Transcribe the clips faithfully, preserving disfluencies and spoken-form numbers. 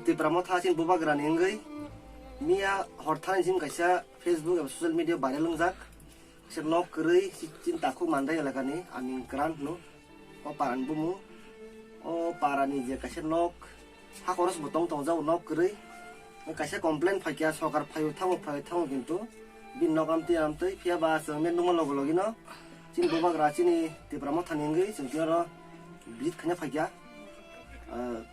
Tipra Motha chini bubagrani wngwi miya hor thani chini kaisa Facebook eba social media viral wngjak. Kaisa nok kwrwi chini takhuk Mandai elakani Amin Grant no. O parani bumung. O parani je kaisa nok, ha khorosbo tong tongjak nok kwrwi. Kaisa complain phaikha, sokar phaio thango, phaio thango, kintu bini nok amtwi amtwi, phiya ba chwng mel nukma logo logino chini bubagra chini Tipra Mothani wngwi chwng tini oro visit khaina phaikha. Ah,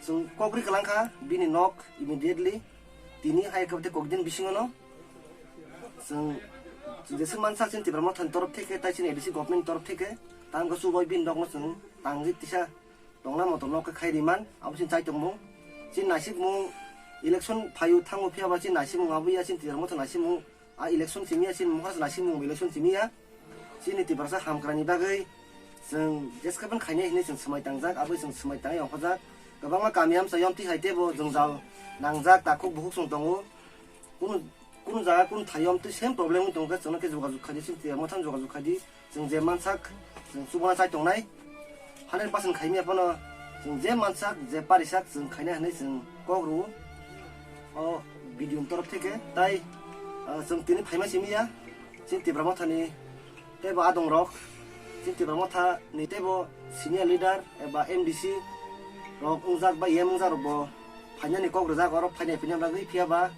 chwng kok ri kwlangkha bini nok immediately tini hai khe tei kokdin bisingono chwng, chwng jesa mansak chini Tipra Mothani torof theke tai chini A D C government torof theke tang khe chubai bini nokno chwng tangwi tisa tongna moto nok khe khai riman, abo chini chai tongmung. Chini naisikmung election phaio thango, phiya ba chini naisikmung abo ya chini Tipra Motha naisikmung. A election simi ya chini Motha naisikmung election simi ya. Chini Tiprasa hamkrai ni bagwi chwng jeskhe ban khainai hinwi chwng swmai tangjak, abo chwng swmai tangwi ongkhojak. Kwbangma kami amsa yomti hai tebo jwngjal nangjak, takhuk bukhuk chwng tongo. Kunu, kunu jaga kunu thai yomti same problem wng tongkhe chwngno khe jogajog khaidi, chini Tipra Mothano jogajog khaidi. Chwng je mansak, chwng chubana chai tongnai. Hundred percent khaimya phano chwng je mansak, je parisak, chwng khaina hinwi chwng kok rwo. O B D O ni torof theke, tai, ah, chwng tini phaima simi ya, chini Tipra Mothani teibo adong rok, chini Tipra Mothani teibo senior leader eba M D C rok wngjak ba E M wngjak rok bo phainani kok rwjak, oro phainai phina bagwi, phiya ba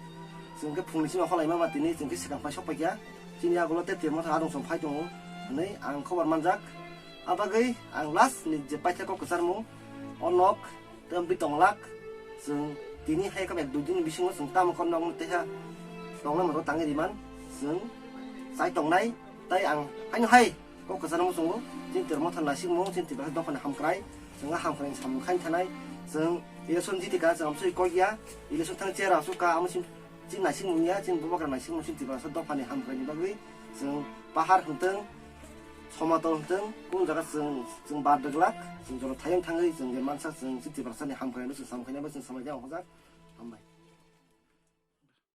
chwng khe phungni simi okholaima ba tini chwng khe swkang phai sok paikha. Chini yagulo tei Tipra Motha adong song phai tongo hinwi ang khobor manjak. Abagwi ang last ni je paitha kok kwcharmung, o nok tei bwtwi tonglak, chwng tini hai khe ek dui din bisingo chwng tamo kok nok teiha tongnai moto tangwi riman, chwng chai tongnai. Tai ang haino hai kok kwcharmung chwngo, chini Tipra Motha naisikmung, chini Tipra dophani hamkrai, chwng a hamkrai samung khain thanai, chwng election jitika chwng amsoi kok ya, election thang chair asuk ka amo sim Chini naisikmung ya, chini bubagra naisikmung, chini Tiprasa dophani hamkrai ni bagwi chwng pahar hwntwng, somatol hwntwng, kunu jaga chwng, chwng bar dwglak, chwng jora thayung thangwi chwng je mansa chwng chini Tiprasa ni hamkrai no chwng samkhaina bai chwng samai ya ongkhojak. Hambai.